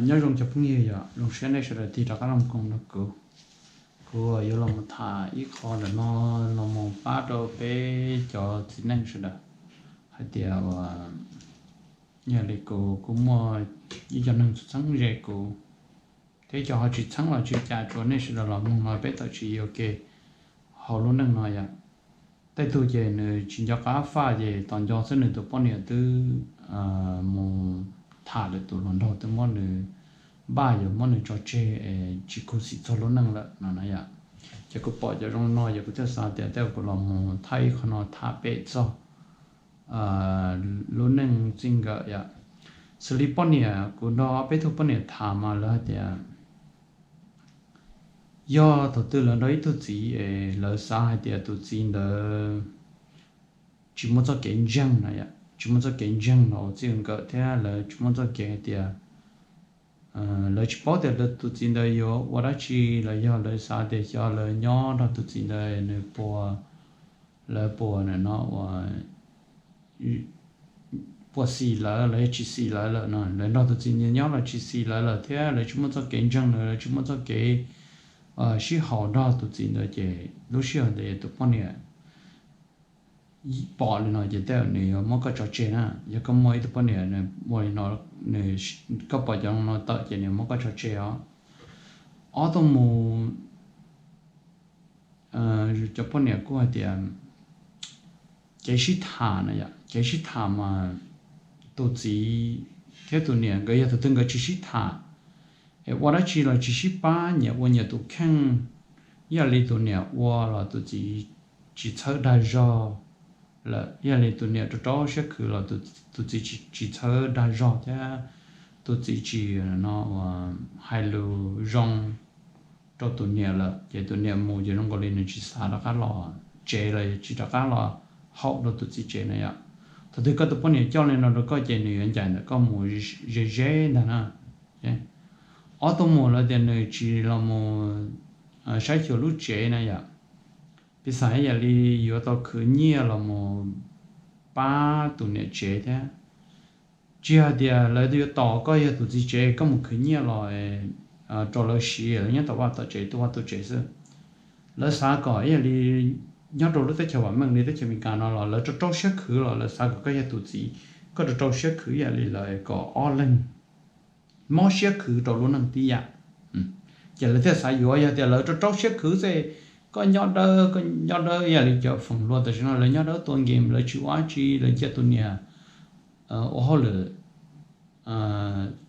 Nyob zoo cov phooj ywg, yog zoo siab nej sawv daws tig rov qab los koom nrog kuv. Kuv yuav los mus tham ib qho ntawm no los mus pab rau peb cov txiv neej sawv daws hais tias, yog li kuv kuj muaj ib co neeg txheeb ze kuv, thiab cov ho tsis txheeb los tsis ua cas, tsuas nej sawv daws los mloog no peb tawm tswv yim ua ke hauv lub neej no yom. Tej tug ces nws tsis nco qab faj ces tos nco xwb nws tus poj niam twb mus tham lwm tus hluas nraug, twb muab nws npaj, yuav muab nws tso tseg es tsis khuv xim txog lub neej lawm no na yom. Ces kuv pom cov zoo no ces kuv thiaj xav tias tej zaum kuv los mus thaij ib qho no tham pem txog lub neej txij nkawm yom. Xws li poj niam, kuv nrog peb tug poj niam tham mas lawv hais tias yog thaum twg lawv nrog ib tug txiv es lawv xav hais tias tus txiv ntawd tsis muaj txoj kev ntseeg no yom, tsis muaj txoj kev ntseeg los ua txij ua nkawm thiab lawv tsis muaj txoj kev hais tias, lawv tsis paub tias tus txiv ntawd yuav ua dab tsi los yog lawv xav tias xyov lawv nyob nrog tus txiv ntawd nws puas, lawv puas no ua puas xis lawv los yog tsis xis lawv lawm no, lawv nrog tus txiv ntawd nyob los tsis xis lawv lawm thiab lawv tsis muaj txoj kev ntseeg, lawv tsis muaj txoj kev sib haum nrog tus txiv ntawd ces lub sij hawm ntawd tus poj niam pom li no ces tej zaum nws yuav muab koj tso tseg na. Yog koj muaj ib tug poj niam ua li no, nws, koj pom cov no tawm ces nws muab koj tso tseg os. Ob tuaj mus, cov poj niam kuj hais tias kev sib tham na yom, kev sib tham mas tus txiv thiab tus niam nkawd yog tus twg nkawd tsis sib tham es ua dab tsi los tsis sib pab, nyias ua nyias tus kheej. Ib yam li tus niam ua los tus txiv tsis txhawb dag zog lawm, ib yam li tus niam rau rau siab khwv los tus txiv tsis txhawb dag zog thiab tus txiv tsis no hais lus zoo rau tus niam lawm ces tus niam mus ces zoo nkaus li nws tsis xav rov qab los tsev los tsis rov qab los haum rau tus txiv tsev na yom. Thaum twg koj tus poj niam coj li no rau koj ces nws yuav ncaim ntawm koj mus ze ze ntag na. Ob tuaj mus lawv tias nws tsis los mus saib xyuas lub tsev na yom. Piv xam ib yam li yuav tau khwv nyiaj los mus pab tus niam tsev thiab. Tsis hais tias lawv yuav tos koj yog tus txiv tsev koj mus khwv nyiaj los rau lawv siv, lawv nyob tom vaj tom tsev, tus vaj tus tsev xwb. Lawv xav kom ib yam li nyob rau lub teb chaws vam meej li teb chaws Amelikas no los lawv rau rau siab khwv los lawv xav kom koj yog tus txiv, koj rau rau siab khwv ib yam li lawv kom ob leeg mob siab khwv rau lub neej tib yam. Ces lawv thiaj xav yuav, yog tias lawv rau rau siab khwv xwb, koj nyob dawb, koj nyob dawb ib yam li cov feem hluas tam sim no lawv nyob dawb tua game, lawv tsis ua dab tsi, lawv cia tus niam ua hauj lwm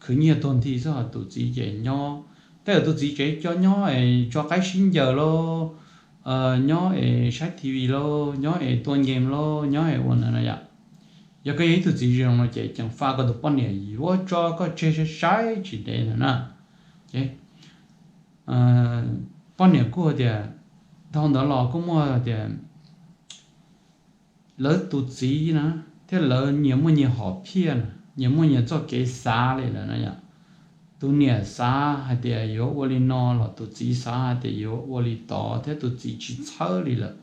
khwv nyiaj tuag nthi xwb, ho tus txiv ces nyob, tej zaum tus txiv tsev coj nyob es tso qaib sib ncaws lauj, nyob es saib T V lauj, nyob es tua game lauj, nyob es ua ntawd na yom. Yog koj yog ib tug txiv zoo no ces ceev faj koj tus poj niam yuav tso koj tseg sai sai tsis ntev ntawd na. Poj niam kuj hais tias, dhau ntawd los kuj muaj tias lawv tus txiv na, thiab lawv nyias muaj nyias hom phiaj na, nyias muaj nyias txoj kev xav li lawm na yom. Tus niam xav hais tias yuav ua li no los tus txiv xav hais tias yuav ua li tod thiab tus txiv tsis txhawb li lawm.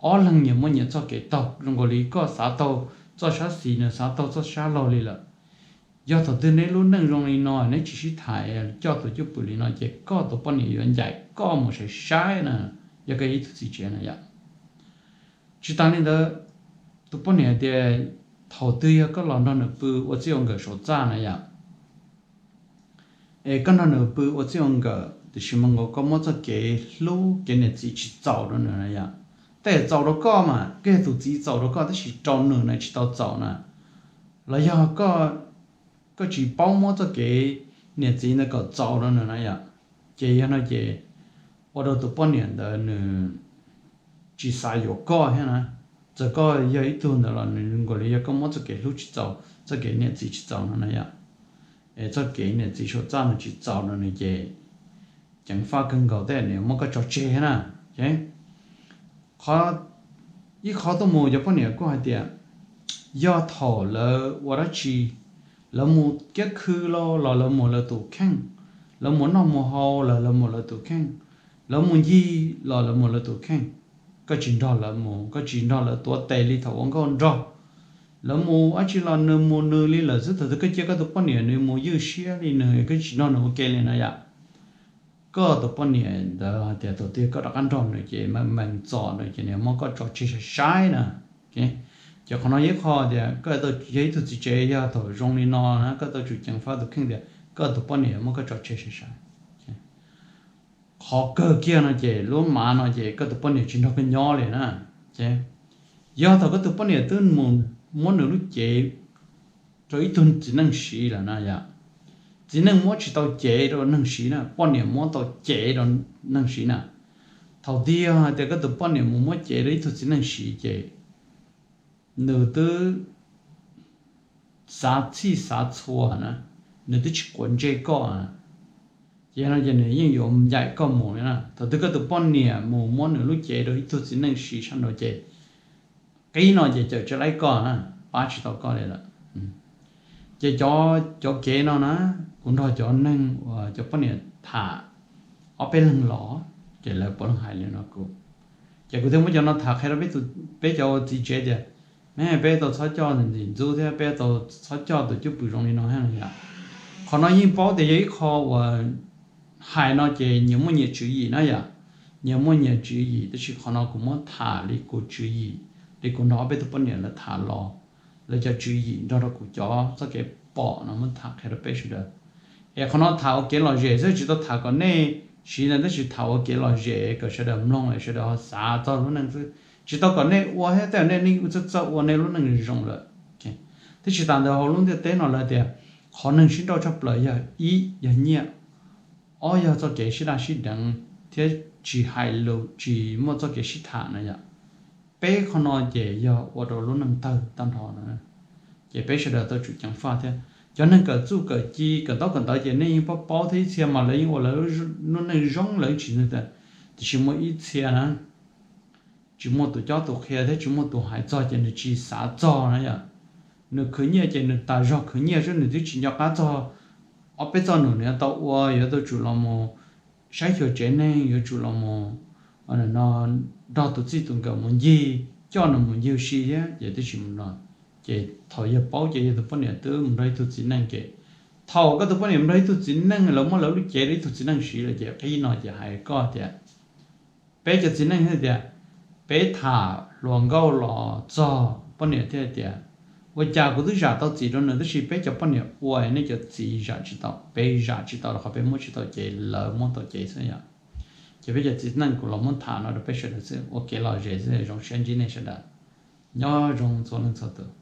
Ob leeg nyias muaj nyias txoj kev taug, zoo nkaus li koj xav taug txoj sab xis, nws xav taug txoj sab laug li lawm. Yog thaum twg neb lub neej zoo li no, neb tsis sib tham, coj tus cwj pwm li no ces koj tus poj niam yuav ncaim koj mus sai sai na, yog koj ib tug txiv tsev na yom. Tsis tas li ntawd, tus poj niam hais tias thaum twg yog koj los nrog nws pw ua txij ua nkawm saum txaj na yom, es koj nrog nws pw ua txij ua nkawm tiam sis mas nkaus koj muab txoj kev hlub kev niam txiv tsis txaus rau nws na yom. Tej zaum txaus rau koj mas, koj yog tus txiv txaus rau koj tab sis rau nws na tsis tau txaus na. Los yog koj tsis paub muab txoj kev niam txiv ntawd kom txaus rau nws na yom. Ces yog no ces ua rau tus poj niam ntawd nws tsis xav yuav koj thiab na. Txawm koj yog ib tug ntawd los nws nkaus li yog koj muab txoj kev hlub tsis txaus, txoj kev niam txiv tsis txaus no na yom. Es txoj kev niam txiv saum txaj no tsis txaus no nws ces ceev faj kawg nkaus tej nws muab koj tso tseg na. Qhov, ib qhov tuaj mus cov poj niam kuj hais tias yog thaum lawv ua dab tsi, lawv mus kiab khw los los lawv mus lawv tus kheej, lawv mus noj mus haus los lawv mus lawv tus kheej, lawv mus ncig los lawv mus lawv tus kheej, koj tsis nrog lawv mus, koj tsis nrog lawv tuav tes li thaum ua nkauj nraug, lawv mus dab tsi los nws mus nws li lawm xwb. Thaum twg koj cia koj tus poj niam nws mus ywj siab li nws, koj tsis nrog nws ua ke li no yom, koj tus poj niam ntawd tias thaum twg koj rov qab nrog nws ces mees txom nws ces nws muab koj tso tseg sai sai na. Ces qhov no yog ib qho tias koj tau yog ib tug txiv tsev, yog thaum zoo li no na koj tau tsum ceev faj tus kheej tias koj tus poj niam muab koj tso tseg sai sai. Qhov kawg kiag no ces lub mav no ces koj tus poj niam tsis nrog koj nyob li na. Ces yog thaum koj tus poj niam twb mus muab nws lub cev rau ib tug txiv neej siv lawm na yom, txiv neej muab tsis tau cev rau neeg siv na, poj niam muab tau cev rau neeg siv na. Thaum twg yog hais tias koj tus poj niam mus muab cev rau ib tug txiv neej siv ces nws twb xav txhij xav txhua na, nws twb tsis quav ntsej koj na, ces no ces nws yeej yuav ncaim koj mus li na. Thaum twg koj tus poj niam mus muab nws lub cev rau ib tug txiv neej siv sab nraud ces qib no ces cawm tsis laib koj na, pab tsis tau koj li lawm. Ces cov kev no na, kuv nrog cov neeg uas cov poj niam tham ob peb leeg los ces lawv puav leej hais li no kuv, ces kuv thiaj muab cov no tham qhia rau peb cov txiv tsev tias, ne peb tau txhob coj ntxim ntxub thiab peb tau txhob coj tus cwj pwm zoo li no yom. Qhov no yeej paub tias yog ib qho uas hais no ces nyias muaj nyias tswv yim na yom, nyias muaj nyias tswv yim, tab sis qhov no kuv muab tham li kuv tswv yim, li kuv nrog ob peb tug poj niam lawv tham los, lawv cov tswv yim nrog rau kuv cov txoj kev pom no muab tham qhia rau peb sawv daws. Es qhov no tham ua kev lom zem xwb, tsis tau tham kom nej siv ntawd, tab sis tham ua kev lom zem kom sawv daws mloog, sawv daws ho xav txog lub neej xwb, tsis tau kom nej ua thiab tej nej nej txawj txawj ua nej lub neej zoo lawm. Thiab tsis tas ntawd hauv lub ntiaj teb no lawv tias qhov neeg sib nrauj tshaj plaws yog ib yog nyiaj, ob yog txoj kev sib daj sib deev thiab tsis hais lus tsis muaj txoj kev sib tham na yom. Peb qhov no ces yog ua rau lub neej tawg tag nrho no. Ces peb sawv daws tau tsum ceev faj thiab. Cov neeg kawm txuj kawm ci kawm ntaub kawm ntawv ces nej yeej paub paub thiab, ib txhia mas lawv yeej ua lawv lub neej zoo lawv tsis ntxub, tiam sis muaj ib txhia na tsis muaj tus cob tus qhia thiab tsis muaj tus hais txog ces nws tsis xav txog na yom. Nws khwv nyiaj ces nws tas zog khwv nyiaj xwb, nws twb tsis nco qab txog ob peb txoj num nws yuav tau ua, yuav tau tsum los mus saib xyuas tsev neeg, yuav tsum los mus no nrog tus txij tus nkawm mus ncig, coj nws mus ncig si thiab ces twb tsis mus no. Ces thaum yawg paub ces yawg tus poj niam twb mus nrog ib tug txiv neej ces thaum koj tus poj niam mus nrog ib tug txiv neej, lawv muab lawv lub cev rau ib tug txiv neej siv lawm ces qhib no ces hais koj tias peb cov txiv neej thiaj tias, peb tham hluas nkauj los txog poj niam thiaj tias, ua cas kuv twb zam tau txim rau nws tab sis peb cov poj niam ua nej cov txiv zam tsis tau, peb zam tsis tau rau qhov peb muab tsis tau cev, lawv muab tau cev xwb yom. Ces peb cov txiv neej kuv los muab tham no rau peb sawv daws xwb, ua kev lom zem xwb, zoo siab ntsib nej sawv daws, nyob zoo txhua leej txhua tus.